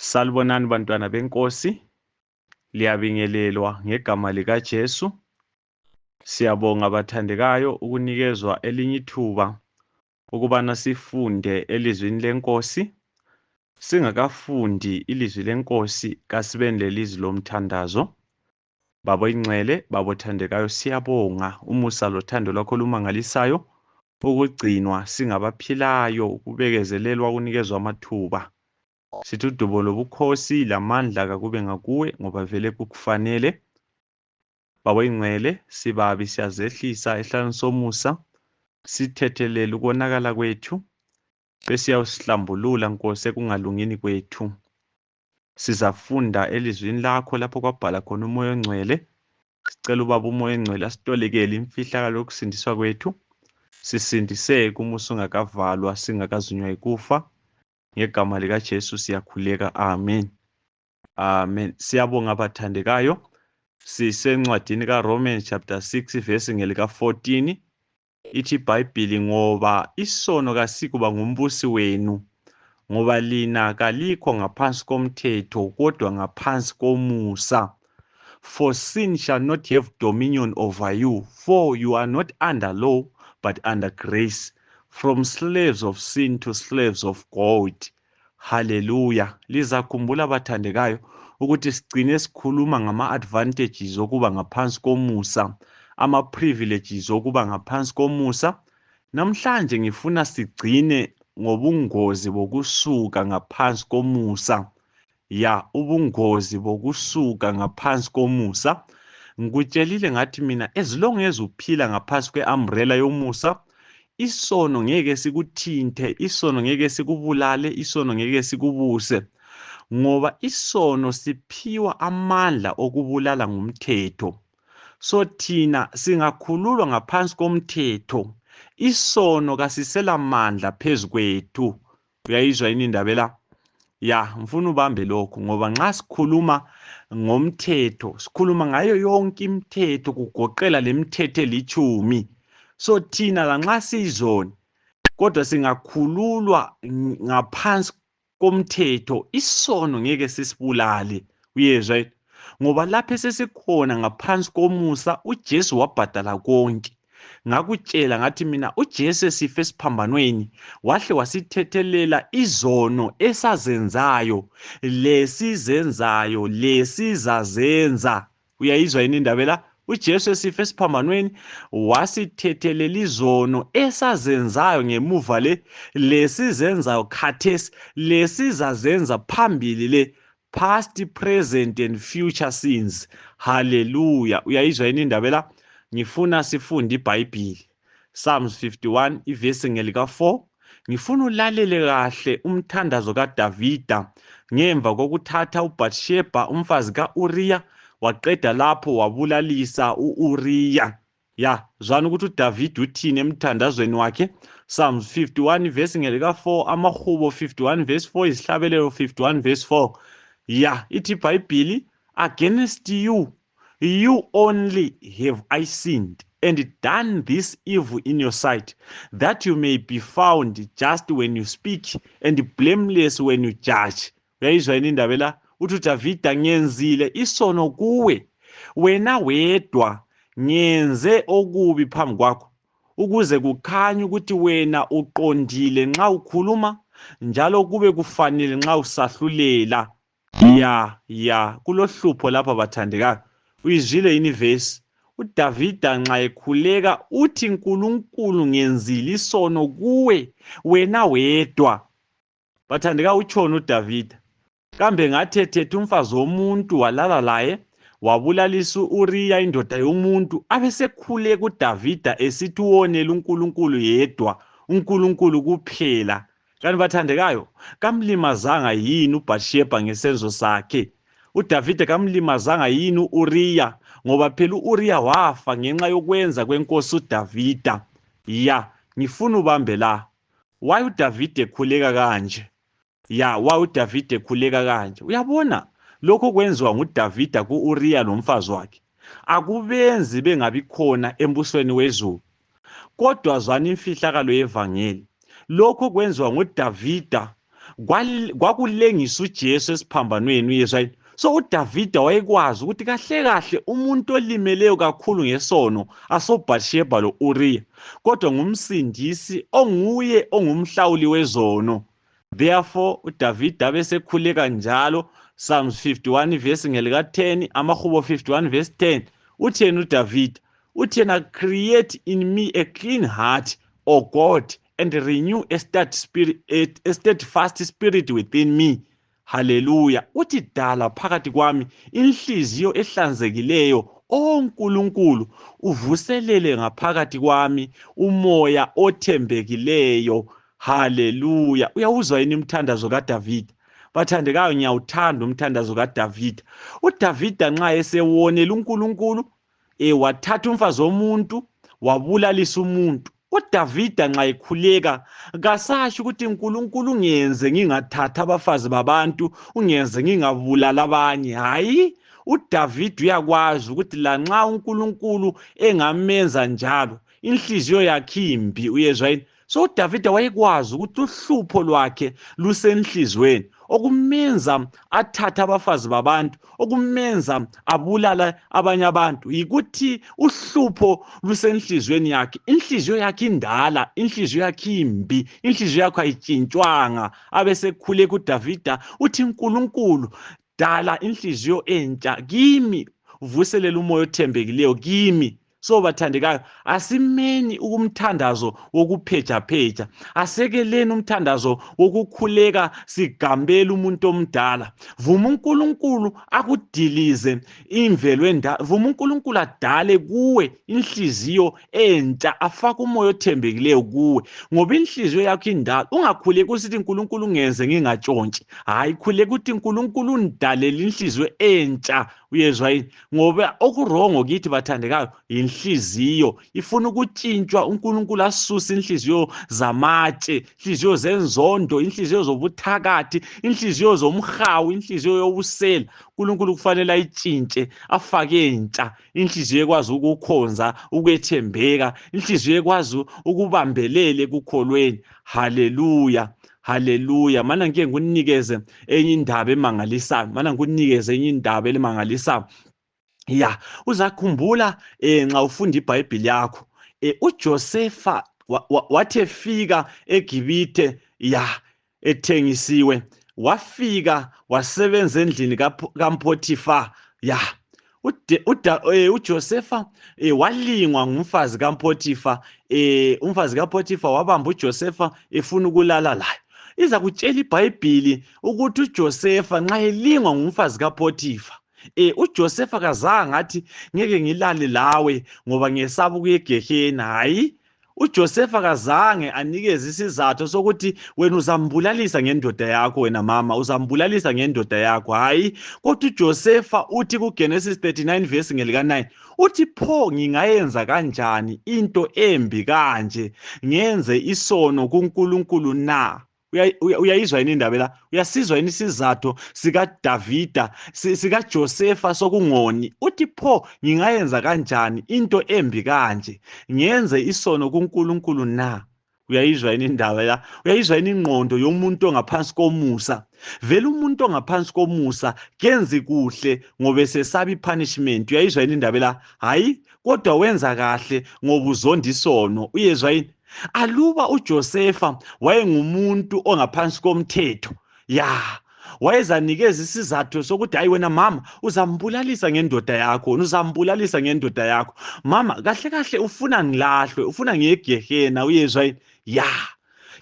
Salibonani bantwana benkosi, liyabingelelwa ngegama likaJesu. Siyabonga bathandekayo ukunikezwa elinye ithuba ukubana sifunde elizwini lenkosi. Singakafundi ilizwi lenkosi kasibeni lelizwi lomthandazo. Babo ingcwele, babo thandekayo, siyabonga umusa lothando lwakho lumangalisayo, ukugcinwa singabaphilayo, ukubekezelelwa, ukunikezwa amathuba. Sithi udumo lobukhosi lamandla kakube ngakuwe ngoba vele kukufanele. Baba ingcwele, sibabi siyazehlisa ehlalweni somusa, sithethelele ukonakala kwethu, besiyawusihlambulula Nkosi ekungalungini kwethu. Sizafunda elizwini lakho lapho kwabhala khona umoya ongcwele. Sicela ubaba umoya ongcwele asitolekele imfihlakalo yokusindiswa kwethu, sisindiseke umusa ungakavalwa, singakazunywa yikufa. Ngegama likaJesu siyakhuleka, amen. Amen. Siyabonga abathandekayo. Sisencwadini kaRomans chapter 6 verse ngelika 14. Ithi iBhayibhili, ngoba isono kasikuba ngumbusi wenu, ngoba lina kalikho ngaphansi komthetho kodwa ngaphansi komusa. For sin shall not have dominion over you, for you are not under law but under grace, from slaves of sin to slaves of God. Hallelujah. Lizakhumbula bathandekayo ukuthi sigcine sikhuluma ngama-advantages okuba ngaphansi komusa, ama-privileges okuba ngaphansi komusa. Namhlanje ngifuna sigcine ngobungozi bokusuka ngaphansi komusa. Ya, ubungozi bokusuka ngaphansi komusa. Ngikutshelile ngathi mina, as long as uphila ngaphansi kwe-umbrella yomusa, isono ngeke sikuthinte, isono ngeke sikubulale, isono ngeke sikubuse, ngoba isono siphiwa amandla okubulala ngumthetho. So thina singakhululwa ngaphansi komthetho, isono kasisela mandla phezukwethu. Uyayizwa yini indaba la? Ya, ngifuna ubambe lokho ngoba nxa sikhuluma ngomthetho, sikhuluma ngayo yonke imithetho kugoqela lemithetho elitshumi. So thina lanxa siyizoni kodwa singakhululwa ngaphansi komthetho, isono ngeke sisibulale. Uyezwa? Ngoba lapho sesikhona ngaphansi komusa, uJesu wabhadala konke. Ngakutshela ngathi mina uJesu esife esiphambanweni wahle wasithethelela izono esazenzayo, lesizenzayo, lesizazenza. Uyayizwa yini indaba la? uJesu esife esiphambanweni wasithethelela izono esazenzayo ngemuva lesizenzayo khathesi, lesizazenza phambili past, present and future sins. Hallelujah. Uyayizwa yini indaba la? Ngifuna sifunde iBhayibhili. Psalms 51 ivesi ngelika 4. Ngifuna ulalele kahle umthandazo kaDavida ngemva kokuthatha uBathsheba umfazi kaUriya, waqeda lapho wabulalisa uUriya. Ya, zwana ukuthi uDavida uthini emthandazweni wakhe. Psalms 51 ivesi ngelika 4, amahubo 51 verse 4, isihlabelelo 51 verse 4. Ya, ithi iBhayibhili, against you only have I sinned and done this evil in your sight, that you may be found just when you speak and blameless when you judge. Uyayizwa yini indaba la? Uthi uDavida, ngenzile isono kuwe, wena wedwa ngenze okubi phambi kwakho, ukuze kukhanye ukuthi wena uqondile nxa ukhuluma, njalo kube kufanele nxa usahlulela. Ya, kulohlupho lapha bathandekayo. Uyizwile yini ivesi? uDavida nxa ekhuleka uthi, nkulunkulu ngenzile isono kuwe, wena wedwa. Bathandeka, utshoni uDavida? Kambe ngathethethe umfazi womuntu walala laye, wabulalisa uUriya indoda yomuntu, abesekhuleka uDavida esithi uwonele uNkulunkulu yedwa, uNkulunkulu kuphela. Kanti bathandekayo, kamlimazanga yini uBathsheba ngesenzo sakhe? uDavida kamlimazanga yini uUriya? Ngoba phela uUriya wafa ngenxa yokwenza kwenkosi uDavida. Ya, ngifuna ubambe la. Why uDavida ekhuleka kanje? Ya, why uDavida ekhuleka kanje? Uyabona lokho kwenziwa nguDavida kuUriya nomfazi wakhe akubenzi bengabi khona embusweni wezulu. Kodwa zwana imfihlakalo yevangeli, lokho kwenziwa nguDavida kwakulengisa uJesu esiphambanweni, uyezwa yini? So uDavida wayekwazi ukuthi kahle kahle umuntu olimeleyo kakhulu ngesono asoBathsheba lo-Uriya, kodwa ngumsindisi onguye ongumhlawuli wezono. Therefore uDavida besekhuleka njalo. Psalms 51 verse ngelika-10, amahubo 51 verse 10, uthi yena uDavida, uthi yena, create in me a clean heart, O God, and renew a steadfast spirit within me. Hallelujah. Uthi dala phakathi kwami inhliziyo ehlanzekileyo, o Nkulunkulu, uvuselele ngaphakathi kwami umoya othembekileyo. Hallelujah. Uyawuzwa yini umthandazo kaDavida? Bathandekayo, ngiyawuthanda umthandazo kaDavida. uDavida nxa esewonela uNkulunkulu, wathatha umfazi womuntu wabulalisa umuntu. uDavida nxa ekhuleka kasasho ukuthi uNkulunkulu ungenze ngingathatha abafazi babantu, ungenze ngingabulala abanye. Hayi, uDavida uyakwazi ukuthi lanxa uNkulunkulu engamenza njalo, inhliziyo yakhe imbi, uyezwa yini? So uDavida wayekwazi ukuthi uhlupho lwakhe lusenhlizweni, okumenza athathe abafazi babantu, okumenza abulala abanye abantu, yikuthi uhlupho lusenhlizweni yakhe. Inhliziyo yakhe indala, inhliziyo yakhe imbi, inhliziyo yakhe ayitshintshwanga. Abesekhuleka uDavida uthi, Nkulunkulu, dala inhliziyo entsha kimi, uvuselele umoya othembekileyo kimi. So bathandekayo, asimeni ukumthandazo wokuphejapheja, asekeleni umthandazo wokukhuleka sigambela umuntu omdala. Vuma uNkulunkulu akudilize imvelo endala, vuma uNkulunkulu adale kuwe inhliziyo entsha, afake umoya othembekileyo kuwe, ngoba inhliziyo yakho indala. Ungakhuleki usithi uNkulunkulu ungenze ngingatshontshi. Hayi, khuleka ukuthi uNkulunkulu undalele inhliziyo entsha, uyezwa yini? Ngoba okurongo kithi bathandekayo inhliziyo ifuna ukutshintshwa. uNkulunkulu asuse inhliziyo zamatshe, inhliziyo zenzondo, inhliziyo zobuthakathi, inhliziyo zomhawu, inhliziyo yobusela. uNkulunkulu kufanele ayitshintshe, afake entsha inhliziyo ekwazi ukukhonza, ukwethembeka, inhliziyo ekwazi ukubambelele kukholweni. Haleluya. Haleluya. Mana ngike ngikunikeze enye indaba emangalisayo, mana ngikunikeze enye indaba elimangalisayo. Ya, uzakhumbula nxa ufunda iBhayibheli yakho, uJosefa wathi efika eGibhithe, ya, ethengisiwe, wafika wasebenza endlini kaPhothifar. Ya, uJosefa walingwa ngumfazi kaPhothifar. Umfazi kaPhothifar wabamba uJosefa efuna ukulala laye. Iza kutshela iBhayibheli ukuthi uJosefa nxa elingwa ngumfazi kaPhothifar, uJosefa kazange ngathi ngeke ngilale lawe ngoba ngiyesaba ukuya egehena. Hayi, uJosefa kazange anikeze isizathu sokuthi wena uzambulalisa ngendoda yakho, wena mama uzambulalisa ngendoda yakho. Hayi, kodwa uJosefa uthi kuGenesis 39 verse ngelika-9, uthi pho ngingayenza kanjani into embi kanje, ngenze isono kuNkulunkulu na? Uyayizwa yini indaba la? Uyasizwa yini isizathu sikaDavida, sikaJosefa sokungoni? Uthi pho ngingayenza kanjani into embi kanje, ngenze isono kuNkulunkulu na? Uyayizwa yini indaba la? Uyayizwa yini ingqondo yomuntu ongaphansi komusa? Vele umuntu ongaphansi komusa kenzi kuhle ngoba esesaba ipunishment. Uyayizwa yini indaba la? Hayi, kodwa wenza kahle ngoba uzonda isono. Uyezwa yini? Aluba uJosefa wayengumuntu ongaphansi komthetho, ya, wayezanikeza isizathu sokuthi hayi wena mama uzambulalisa ngendoda yakho, uzambulalisa ngendoda yakho. Mama kahle kahle ufuna ngilahlwe, ufuna ngiyegehena. Uyezwa yini?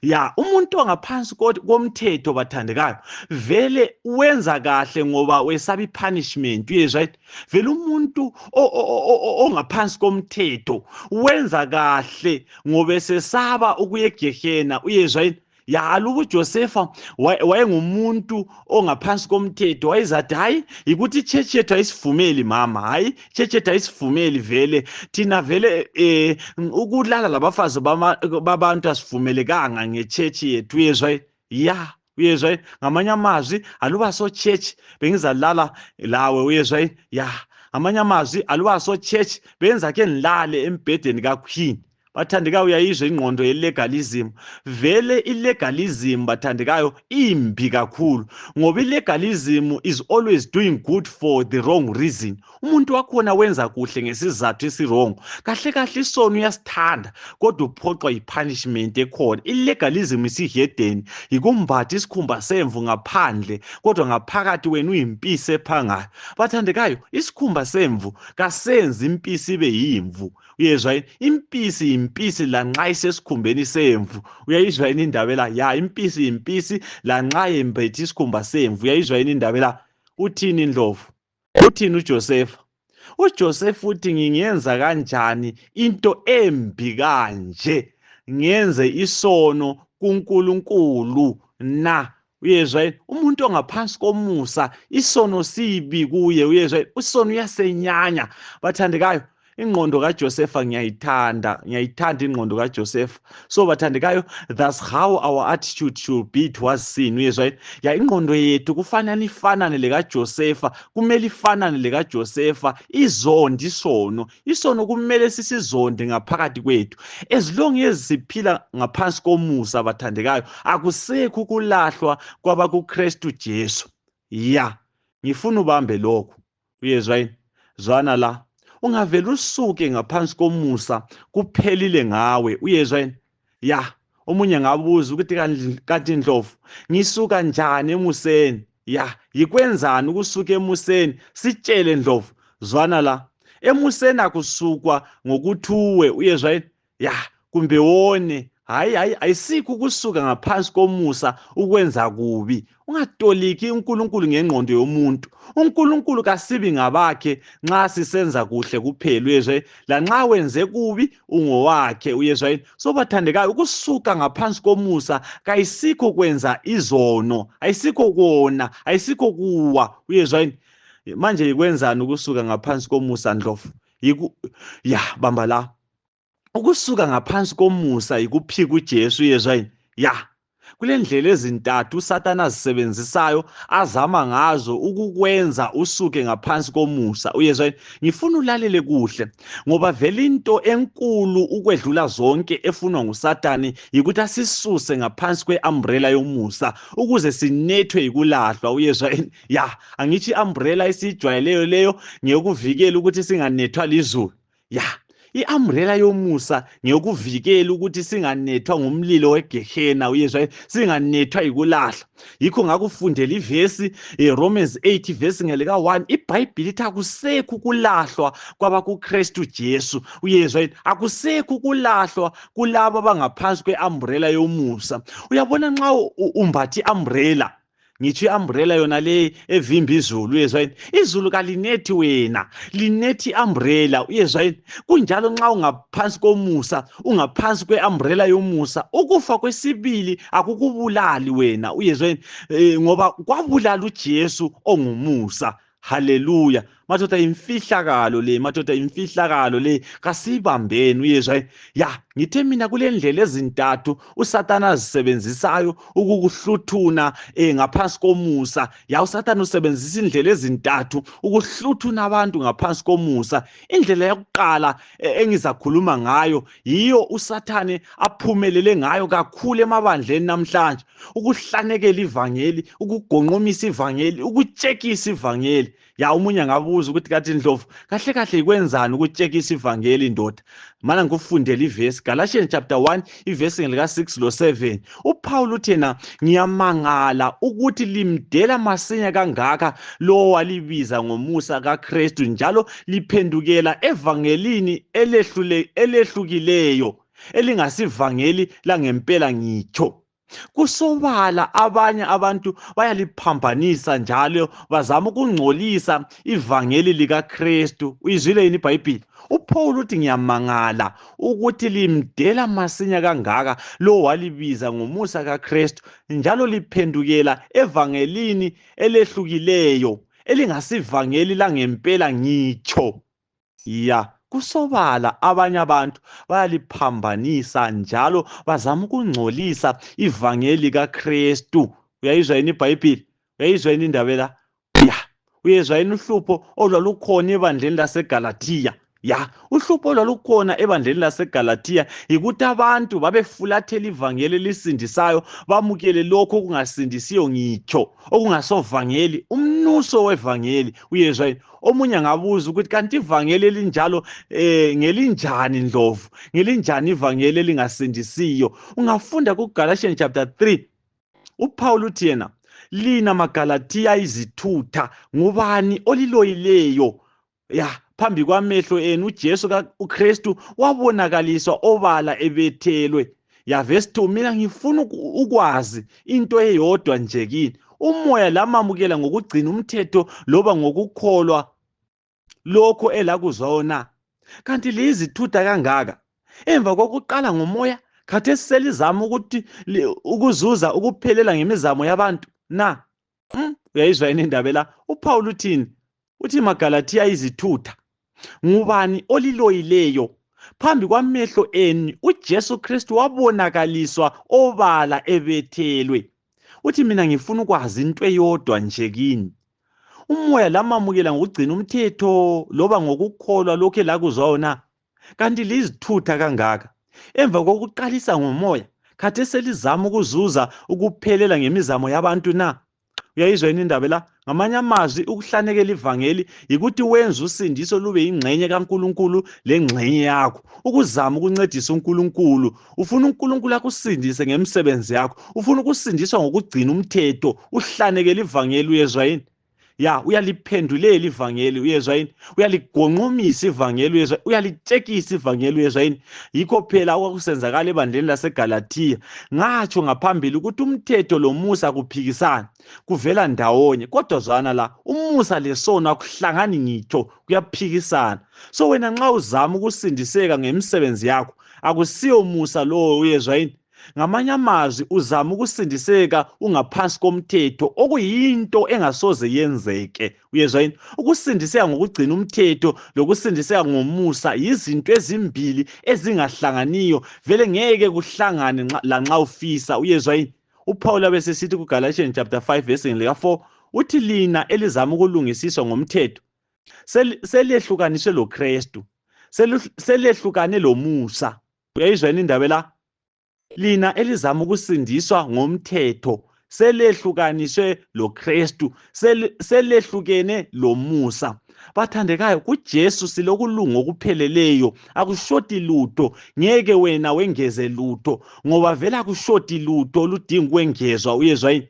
Ya, umuntu ongaphansi komthetho bathandekayo vele wenza kahle ngoba wesaba ipunishment. Uyezwa yini? Vele umuntu ongaphansi komthetho wenza kahle ngoba esesaba ukuya egehena. Uyezwa yini? Ya, aluba uJosefa wayengumuntu ongaphansi komthetho, wayezathi hayi yikuthi ichurch yethu ayisivumeli mama, hayi ichurch yethu ayisivumeli, vele thina vele ukulala labafazi babantu asivumelekanga ngechurch yethu. Uyezwa? Ya, uyezwa? Ngamanye amazwi aluba so church bengizalala lawe. Uyezwa? Ya, ngamanye amazwi aluba so church benza ke nilale embhedeni kaQueen. Bathandekayo, uyayizwa ingqondo yelegalism. Vele ilegalism bathandekayo imbi kakhulu, ngoba ilegalism is always doing good for the wrong reason. Umuntu wakhona wenza kuhle ngesizathu esirong. Kahle kahle isono uyasithanda, kodwa uphoqwa yipunishment ekhona. Ilegalism isihedeni, yikumbatha isikhumba semvu ngaphandle, kodwa ngaphakathi wena uyimpisi ephangayo. Bathandekayo, isikhumba semvu kasenzi impisi ibe yimvu. Uyezwa yini? Impisi impisi lanxa isesikhumbeni semvu. Uyayizwa yini indaba la? Ya, impisi impisi lanxa yembethe isikhumba semvu. Uyayizwa yini indaba la? Uthini Ndlovu? Uthini uJosepha? uJoseph uthi ngingenza kanjani into embi kanje, ngenze isono kuNkulunkulu na? Uyezwa, umuntu ongaphansi komusa isono sibi kuye. Uyezwa, isono uyasenyanya. Bathandekayo, ingqondo kaJosepha ngiyayithanda ingqondo kaJosepha. So bathandekayo, that's how our attitude should be towards sin. Uyezwa, ya ingqondo yethu kufanele ifanane lekaJosepha, kumele ifanane lekaJosepha, izonde isono kumele sisizonde ngaphakathi kwethu. As long as siphila ngaphansi komusa bathandekayo, akusekho ukulahlwa kwabakuKristu Jesu. Ya, ngifuna ubambe lokho. Uyezwa yini? Zwana la, ungavela usuke ngaphansi komusa kuphelile ngawe. Uyezwa yini? Ya, omunye ngabuza ukuthi kanti Ndlovu, ngisuka njani emuseni? Ya, yikwenzani ukusuka emuseni? Sitshele Ndlovu. Zwana la, emuseni akusukwa ngokuthuwe. Uyezwa yini? Ya, kumbe wone. Hayi ayisikho ukusuka ngaphansi komusa ukwenza kubi. Ungatoliki uNkulunkulu ngengqondo yomuntu. uNkulunkulu kasibi ngabakhe nxa sisenza kuhle kuphela. Uyezwa, lanxa wenze kubi ungowakhe. Uyezwa yini? So bathandekayo, ukusuka ngaphansi komusa kayisikho kwenza izono, ayisikho kona, ayisikho kuwa. Uyezwa yini? Manje yikwenzani ukusuka ngaphansi komusa Ndlovu? Ya, bamba la. Ukusuka ngaphansi komusa yikuphika uJesu. Uyezwa yini? Ya, kulendlela ezintathu uSathane azisebenzisayo azama ngazo ukukwenza usuke ngaphansi komusa. Uyezwa yini? Ngifuna ulalele kuhle, ngoba vele into enkulu ukwedlula zonke efunwa nguSathane yikuthi asisuse ngaphansi kwe-umbrella yomusa ukuze sinethwe yikulahlwa. Uyezwa yini? Ya, angithi i-umbrella esiyijwayeleyo leyo ngeyokuvikela ukuthi singanethwa lizulu. Ya, i-umbrella yomusa ngeyokuvikela ukuthi singanethwa ngumlilo wegehena. Uyezwa, singanethwa yikulahla. Yikho ngakufundela ivesi Romans 8 verse ngelika 1, iBhayibheli ithi akusekho ukulahlwa kwabakuKristu Jesu. Uyezwa, akusekho ukulahlwa kulabo abangaphansi kwe-umbrella yomusa. Uyabona, nxa umbathi i-umbrella, ngitsho i-umbrella yona le evimba izulu. Uyezwa yini? Izulu kalinethi wena, linethi i-umbrella. Uyezwa yini? Kunjalo nxa ungaphansi komusa, ungaphansi kwe-umbrella yomusa, ukufa kwesibili akukubulali wena. Uyezwa yini? Ngoba kwabulala uJesu ongumusa. Haleluya. Madoda, imfihlakalo le, madoda, imfihlakalo le, kasibambeni. Uyezwa, ya, ngithe mina kule ndlela ezintathu uSathane azisebenzisayo ukukuhluthuna ngaphansi komusa. Ya, uSathane usebenzisa indlela ezintathu ukuhluthuna abantu ngaphansi komusa. Indlela yokuqala engizakhuluma ngayo yiyo uSathane aphumelele ngayo kakhulu emabandleni namhlanje: ukuhlanekela ivangeli, ukugonqomisa ivangeli, ukutshekisa ivangeli. Ya, umunye ngabuza ukuthi kathi Ndlovu, kahle kahle yikwenzani ukutshekisa ivangeli ndoda? Mana ngikufundela ivesi Galatians chapter 1 ivesi ngelika 6 lo 7. uPaul uthena, ngiyamangala ukuthi limdela masinya kangaka lo walibiza ngomusa kaKristu njalo liphendukela evangelini elehlukileyo, elingasivangeli langempela ngitsho. Kusobala abanye abantu bayaliphambanisa njalo bazama ukungcolisa ivangeli likaKristu. Uyizwile yini iBhayibheli? uPaul uthi ngiyamangala ukuthi limdela masinya kangaka lo walibiza ngomusa kaKristu njalo liphendukela evangelini elehlukileyo, elingasivangeli langempela ngitsho. Ya, kusobala abanye abantu bayaliphambanisa njalo bazama ukungcolisa ivangeli kaKristu. Uyayizwa yini iBhayibheli? Uyayizwa yini indaba la? Ya, uyezwa yini uhlupho olwalukhona ebandleni laseGalatiya? Ya, uhlupho lwalukhona ebandleni laseGalathiya yikuthi abantu babefulathela ivangeli elisindisayo bamukele lokho okungasindisiyo ngitsho okungasovangeli umnuso wevangeli. Uyezwa yini? Omunye angabuza ukuthi kanti ivangeli elinjalo ngelinjani ndlovu, ngelinjani ivangeli elingasindisiyo? Ungafunda kuGalatians chapter 3, uPaul uthi yena, lina maGalathiya izithutha, ngubani oliloyileyo? Ya, phambi kwamehlo enu uJesu uKristu wabonakaliswa obala ebethelwe. Ya, verse 2, mina ngifuna ukwazi into eyodwa nje kini. Umoya lamamukela ngokugcina umthetho loba ngokukholwa lokho elakuzona? Kanti liyizithutha kangaka emva kokuqala ngomoya, khathesi selizama ukuzuza ukuphelela ngemizamo yabantu na? Uyayizwa yini indaba la? uPaul uthini? Uthi maGalathiya izithutha, ngubani oliloyileyo? Phambi kwamehlo enu uJesu Kristu wabonakaliswa obala ebethelwe. Uthi mina ngifuna ukwazi into eyodwa nje kini. Umoya lamamukela ngokugcina umthetho loba ngokukholwa lokho elakuzwayo na? Kanti lizithutha kangaka emva kokuqalisa ngomoya, khathesi selizama ukuzuza ukuphelela ngemizamo yabantu na? Uyayizwa yini indaba la? Ngamanye amazwi, ukuhlanekela ivangeli yikuthi wenza usindiso lube yingxenye kaNkulunkulu lengxenye yakho, ukuzama ukuncedisa uNkulunkulu. Ufuna uNkulunkulu akusindise ngemisebenzi yakho, ufuna ukusindiswa ngokugcina umthetho, uhlanekela ivangeli. Uyezwa yini? Ya, uyaliphendulela ivangeli. Uyezwa yini? Uyaligonqumisa ivangeli. Uyezwa? Uyalitshekisa ivangeli. Uyezwa yini? Yikho phela okwakusenzakala ebandleni laseGalathiya. Ngatsho ngaphambili ukuthi umthetho lomusa kuphikisana, kuvela ndawonye. Kodwa zwana la, umusa lesono akuhlangani ngitsho, kuyaphikisana. So wena nxa uzama ukusindiseka ngemisebenzi yakho, akusiyo musa lowo. Uyezwa yini? Ngamanye amazwi, uzama ukusindiseka ungaphansi komthetho, okuyinto engasoze yenzeke. Uyezwa yini? Ukusindiseka ngokugcina umthetho lokusindiseka ngomusa yizinto ezimbili ezingahlanganiyo, vele ngeke kuhlangane lanxa ufisa. Uyezwa yini? uPaul abesesithi kuGalatians chapter 5 verse 4, uthi lina elizama ukulungisiswa ngomthetho selehlukaniswe loKristu, selehlukane lomusa. Uyayizwa yini indaba la? Lina elizama ukusindiswa ngomthetho selehlukaniswe loKristu, selehlukene lomusa. Bathandekayo, kuJesu silokulunga okupheleleyo, akushoti lutho, ngeke wena wengeze lutho, ngoba vela akushoti lutho oludinga ukwengezwa. Uyezwa yini?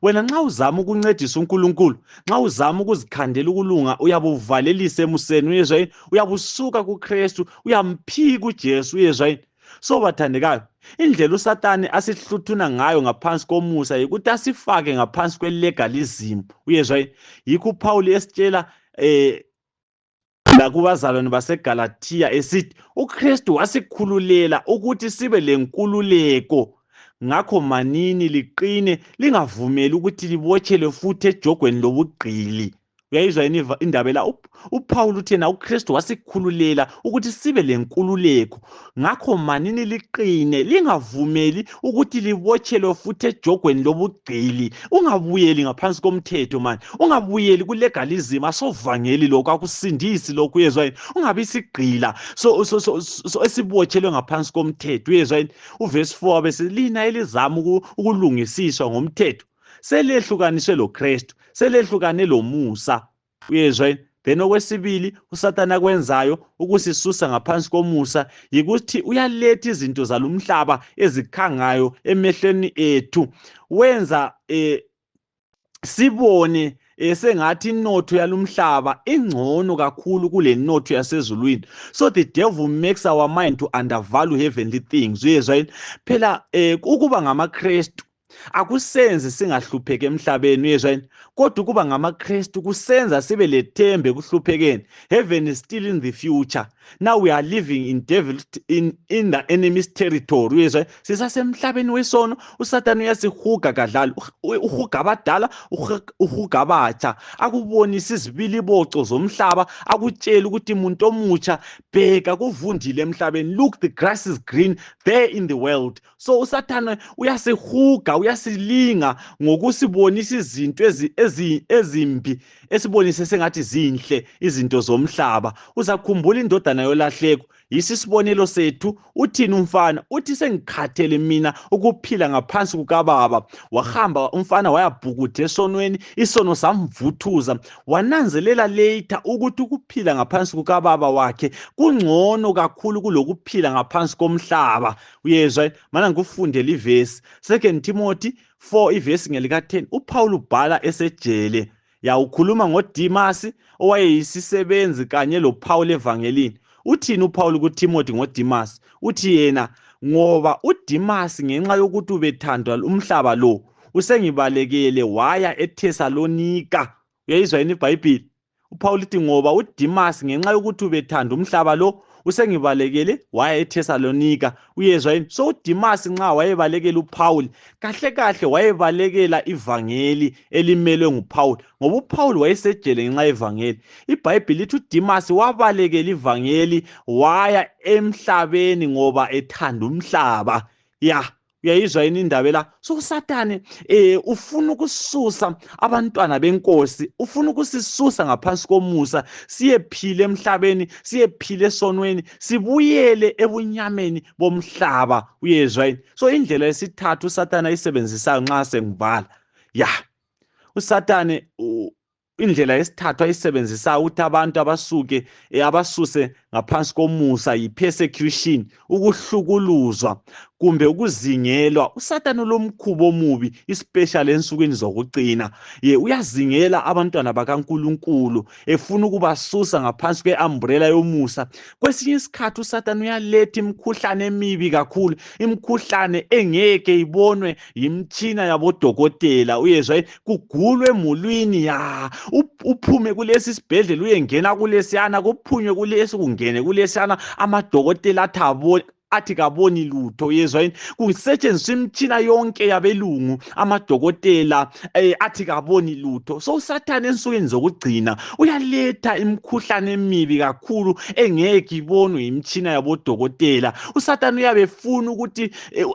Wena nxa uzama ukuncedisa uNkulunkulu, nxa uzama ukuzikhandela ukulunga, uyabuvalelisa emuseni. Uyezwa yini? Uyabusuka kuKristu, uyamphika uJesu. Uyezwa yini? So bathandekayo, indlela uSatani asihluthuna ngayo ngaphansi komusa yikuthi asifake ngaphansi kwelegalism. Uyezwa yini? Yikho uPaul esitshela lakubazalwane baseGalathiya esithi uKristu wasikhululela ukuthi sibe lenkululeko. Ngakho manini liqine, lingavumeli ukuthi libotshelwe futhi ejogweni lobugqili. Uyayizwa yini indaba la? uPaul uthi yena uKristu wasikhululela ukuthi sibe lenkululeko. Ngakho manini liqine, lingavumeli ukuthi libotshelwe futhi ejogweni lobugqili. Ungabuyeli ngaphansi komthetho manje, ungabuyeli kulegalism. Asovangeli lokho, akusindisi lokho. Uyezwa yini? Ungabi isigqila so esibotshelwe ngaphansi komthetho. Uyezwa yini? Uverse 4 bese lina elizama ukulungisiswa ngomthetho selehlukaniswe loKristu, selehlukane lomusa. Uyezwa yini? Then okwesibili uSathane akwenzayo ukusisusa ngaphansi komusa yikuthi uyaletha izinto zalumhlaba ezikhangayo emehlweni ethu, wenza sibone sengathi inotho yalumhlaba ingcono kakhulu kule notho yasezulwini. So the devil makes our mind to undervalue heavenly things. Uyezwa yini? Phela ukuba ngamaKristu akusenzi singahlupheki emhlabeni. Uyezwa yini? Kodwa ukuba ngamaKristu kusenza sibe lethembe ekuhluphekeni. Heaven is still in the future. Now we are living in the enemy's territory. Uyezwa? Sisasemhlabeni wesono, uSathane uyasihuga kadlala, uhuga abadala, uhuga abatsha, akubonisa izibiliboco zomhlaba, akutshela ukuthi umuntu omutsha, bheka kuvundile emhlabeni. Look, the grass is green there in the world. So uSathane uyasihuga, uyasilinga ngokusibonisa izinto ezimbi esibonise sengathi zinhle izinto zomhlaba. Uzakhumbula indodana yolahleko, yisisibonelo sethu. Uthini umfana? Uthi sengikhathele mina ukuphila ngaphansi kukababa. Wahamba umfana wayabhukutha esonweni, isono samvuthuza. Wananzelela later ukuthi ukuphila ngaphansi kukababa wakhe kungcono kakhulu kulokuphila ngaphansi komhlaba. Uyezwa? Mana ngikufundela ivesi 2 Timothy 4 ivesi ngelika 10. uPaul ubhala esejele. Ukhuluma ngoDimasi owayeyisisebenzi kanye loPaul evangelini. Uthini uPaul kuTimothy ngoDimasi? Uthi yena, ngoba uDimasi ngenxa yokuthi ubethandwa umhlaba lo usengibalekele waya eThesalonika. Uyayizwa yini iBhayibheli? uPaul uthi ngoba uDimasi ngenxa yokuthi ubethanda umhlaba lo usengibalekele waya eThesalonika. Uyezwa yini? So uDimasi nxa wayebalekela uPaul, kahle kahle wayebalekela ivangeli elimelwe nguPaul, ngoba uPaul wayesejele ngenxa yevangeli. iBhayibheli lithi uDimasi wabalekela ivangeli waya emhlabeni ngoba ethanda umhlaba. Uyayizwa yini indaba la? So uSathane ufuna ukususa abantwana benkosi, ufuna ukusisusa ngaphansi komusa, siyephila emhlabeni, siyephila esonweni, sibuyele ebunyameni bomhlaba. Uyezwa yini? So indlela yesithathu uSathane ayisebenzisayo nxa sengivala, uSathane indlela yesithathu ayisebenzisayo ukuthi abantu abasuse ngaphansi komusa yi-persecution, ukuhlukuluzwa kumbe ukuzingelwa. uSathane ulomkhubo omubi, especially ensukwini zokucina. Uyazingela abantwana bakaNkulunkulu efuna ukubasusa ngaphansi kwe-umbrella yomusa. Kwesinye isikhathi uSathane uyaletha imikhuhlane emibi kakhulu, imikhuhlane engeke ibonwe yimtshina yabodokotela. Uyezwa? Kugulwe emulwini, uphume kulesi sibhedlela uyengena kulesiyana, kuphunywe kulesi kungene kulesiyana, amadokotela athi kaboni lutho. Uyezwa yini? Kusetshenziswa imitshina yonke yabelungu, amadokotela athi kaboni lutho. So uSathane ensukwini zokugcina uyaletha imikhuhlane emibi kakhulu engeke ibonwe yimitshina yabodokotela. uSathane uyabe efuna ukuthi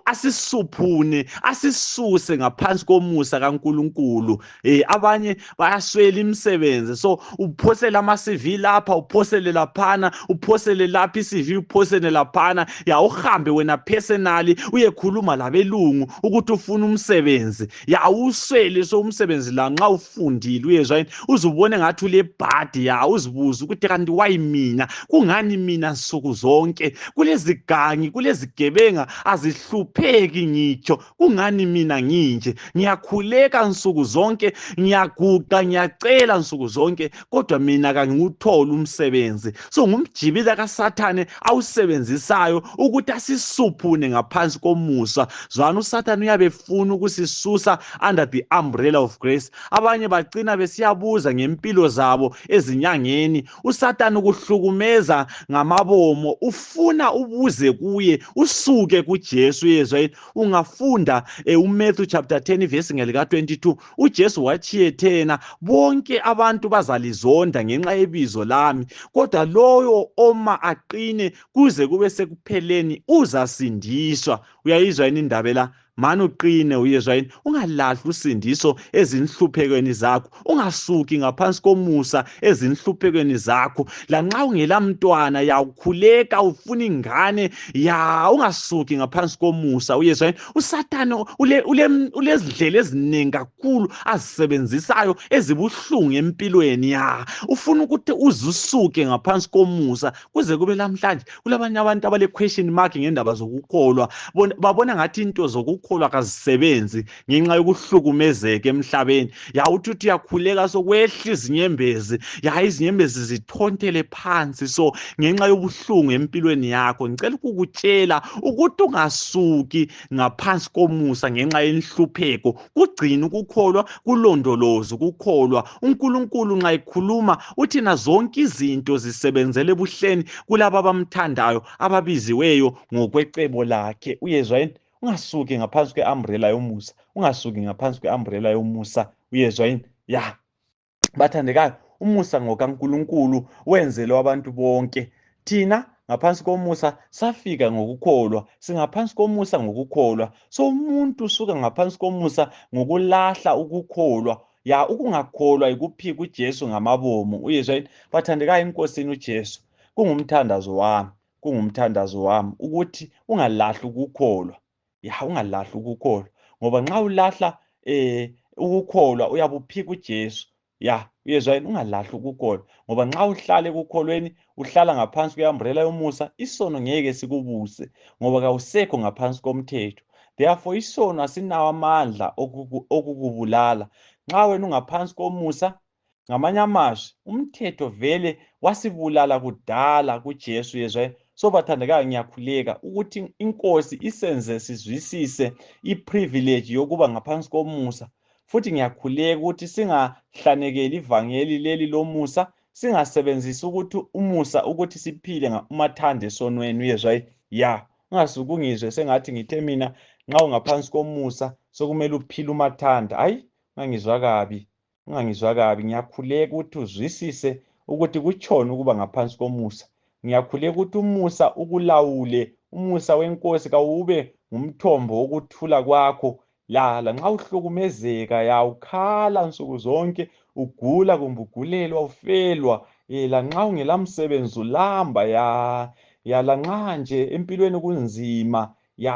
asisuphune, asisuse ngaphansi komusa kaNkulunkulu. Abanye bayaswela imisebenzi, so uphosele ama-CV lapha, uphosele laphana, uphosele lapha i-CV, uphosele laphana. Uhambe wena personally uyekhuluma labelungu ukuthi ufuna umsebenzi. Uswele so umsebenzi la nxa ufundile. Uyezwa yini? Uzubone ngathi ulebhadi, uzibuza ukuthi kanti why mina? Kungani mina nsuku zonke? Kulezigangi, kulezigebenga azihlupheki ngitsho. Kungani mina nginje? Ngiyakhuleka nsuku zonke, ngiyaguqa, ngiyacela nsuku zonke, kodwa mina kangiwutholi umsebenzi. So ngumjibila kaSathane awusebenzisayo ukuthi asisuphune ngaphansi komusa. Zwana, uSathane uyabe efuna ukusisusa under the umbrella of grace. Abanye bagcina besiyabuza ngempilo zabo ezinyangeni. uSathane ukuhlukumeza ngamabomo, ufuna ubuze kuye, usuke kuJesu. Uyezwa yini? Ungafunda uMatthew chapter 10 verse ngelika 22, uJesu wathi yethena bonke abantu bazalizonda ngenxa yebizo lami, kodwa loyo oma aqine kuze kube sekupheleni uzasindiswa. Uyayizwa yini indaba la? Mani uqine. Uyezwa yini? Ungalahli usindiso ezinhluphekweni zakho, ungasuki ngaphansi komusa ezinhluphekweni zakho. Lanxa ungela mntwana, ukhuleka ufuna ingane, ungasuki ngaphansi komusa. Uyezwa yini? uSathane ulezindlela eziningi kakhulu azisebenzisayo ezibuhlungu empilweni. Ufuna ukuthi uzusuke ngaphansi komusa. Kuze kube lamhlanje kulabanye abantu abale question mark ngendaba zokukholwa. Babona ngathi into zokukholwa kazisebenzi ngenxa yokuhlukumezeka emhlabeni. Uthi uyakhuleka sokwehla izinyembezi, izinyembezi zithontele phansi, so ngenxa yobuhlungu empilweni yakho. Ngicela ukukutshela ukuthi ungasuki ngaphansi komusa ngenxa yenhlupheko. Kugcina ukukholwa, kulondoloza ukukholwa. uNkulunkulu nxa ekhuluma uthi na zonke izinto zisebenzele ebuhleni kulabo abamthandayo, ababiziweyo ngokwecebo lakhe. Uyezwa yini? Ungasuki ngaphansi kwe-umbrella yomusa, ungasuki ngaphansi kwe-umbrella yomusa. Uyezwa yini? Bathandekayo, umusa ngokaNkulunkulu wenzelwe abantu bonke. Thina ngaphansi komusa safika ngokukholwa, singaphansi komusa ngokukholwa. So umuntu usuka ngaphansi komusa ngokulahla ukukholwa. Ya, ukungakholwa ikuphika uJesu ngamabomu. Uyezwa yini? Bathandekayo enkosini uJesu, kungumthandazo wami ukuthi ungalahli ukukholwa. Ya, ungalahli ukukholwa, ngoba nxa ulahla ukukholwa uyabe uphika uJesu. Ya, uyezwa yini? Ungalahli ukukholwa, ngoba nxa uhlala ekukholweni, uhlala ngaphansi kwe-umbrella yomusa, isono ngeke sikubuse, ngoba kawusekho ngaphansi komthetho. Therefore isono asinawo amandla okukubulala. Nxa wena ungaphansi komusa, ngamanye amazwi umthetho vele wasibulala kudala kuJesu. Yezwa yini? So bathandekayo, ngiyakhuleka ukuthi inkosi isenze sizwisise i-privilege yokuba ngaphansi komusa, futhi ngiyakhuleka ukuthi singahlanekeli ivangeli leli lomusa, singasebenzisi ukuthi umusa ukuthi siphile umathanda esonweni. Uyezwa yini? Ya, ungasuke ungizwe sengathi ngithe mina nxa ungaphansi komusa sokumele uphile umathanda. Hayi, ungangizwa kabi. Ngiyakhuleka ukuthi uzwisise ukuthi kutshona ukuba ngaphansi komusa. Ngiyakhuleka ukuthi umusa ukulawule. Umusa wenkosi kawube ngumthombo wokuthula kwakho. Lanxa uhlukumezeka, ya, ukhala nsuku zonke, ugula kumbe ugulelwa, ufelwa, lanxa ungela msebenzi ulamba, lanxa nje empilweni kunzima,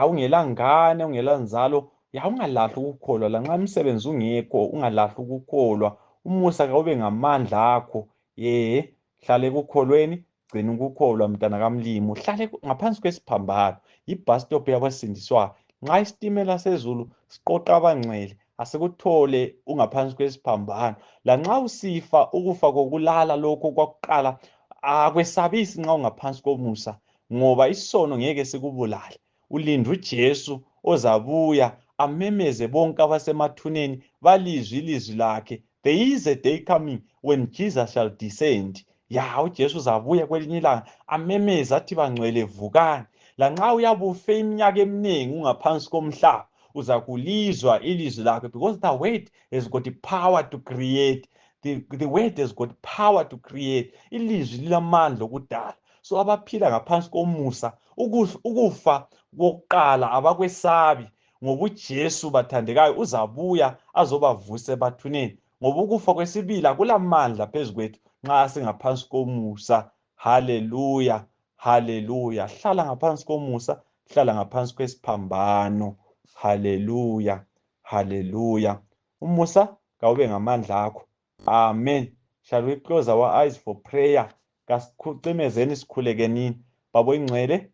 ungela ngane, ungela nzalo, ungalahli ukukholwa. Lanxa umsebenzi ungekho, ungalahli ukukholwa. Umusa kawube ngamandla akho. Hlale ekukholweni, gcina ukukholwa, mntana kamlimi. Uhlale ngaphansi kwesiphambano, i-bus stop yabasindiswayo. Nxa isitimela sezulu siqoqa abangcwele, asikuthole ungaphansi kwesiphambano. Lanxa usifa ukufa kokulala lokho kwakuqala, akwesabisi nxa ungaphansi komusa, ngoba isono ngeke sikubulale. Ulinde uJesu ozabuya amemeze bonke abasemathuneni balizwe ilizwi lakhe. There is a day coming when Jesus shall descend. Ya, uJesu uzabuya kwelinye ilanga amemeze athi, bangcwele vukani. Lanxa uyabe ufe iminyaka eminingi ungaphansi komhlaba, uzakulizwa ilizwi lakhe, because the word has got the power to create. The word has got power to create. Ilizwi lilamandla okudala. So abaphila ngaphansi komusa, ukufa kokuqala abakwesabi, ngoba uJesu, bathandekayo, uzabuya azobavusa ebathuneni, ngoba ukufa kwesibili akulamandla phezu kwethu nxa singaphansi komusa. Haleluya, haleluya. Hlala ngaphansi komusa, hlala ngaphansi kwesiphambano. Haleluya, haleluya. Umusa kawube ngamandla akho. Amen. Shall we close our eyes for prayer? Kasicimezeni, sikhulekenini. Babo ingcwele,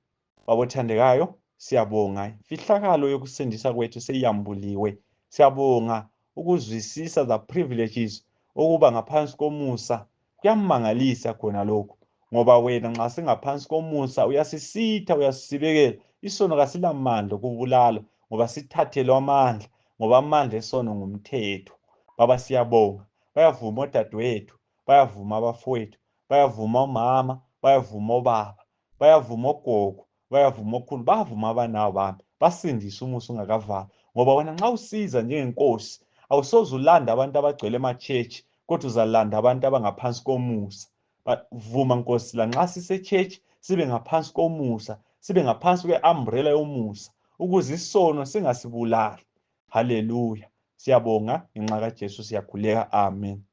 babo thandekayo, siyabonga imfihlakalo yokusindisa kwethu seyambuliwe. Siyabonga ukuzwisisa the privileges ukuba ngaphansi komusa. Kuyamangalisa khona lokho, ngoba wena nxa singaphansi komusa uyasisitha, uyasibekela. Isono kasilamandla okubulala, ngoba sithathelwe amandla, ngoba amandla esono ngumthetho. Baba, siyabonga. Bayavuma odadewethu, bayavuma abafowethu, bayavuma omama, bayavuma obaba, bayavuma ogogo, bayavuma okhulu, bayavuma abanabo bami. Basindise umusa ungakavalwa, ngoba wena nxa usiza njengenkosi awusoze ulanda abantu abagcwele emachechi, kodwa uzalanda abantu abangaphansi komusa. Vuma Nkosi, lanxa sise-church sibe ngaphansi komusa, sibe ngaphansi kwe-umbrella yomusa, ukuze isono singasibulali. Haleluya. Siyabonga ngenxa kaJesu, siyakhuleka. Amen.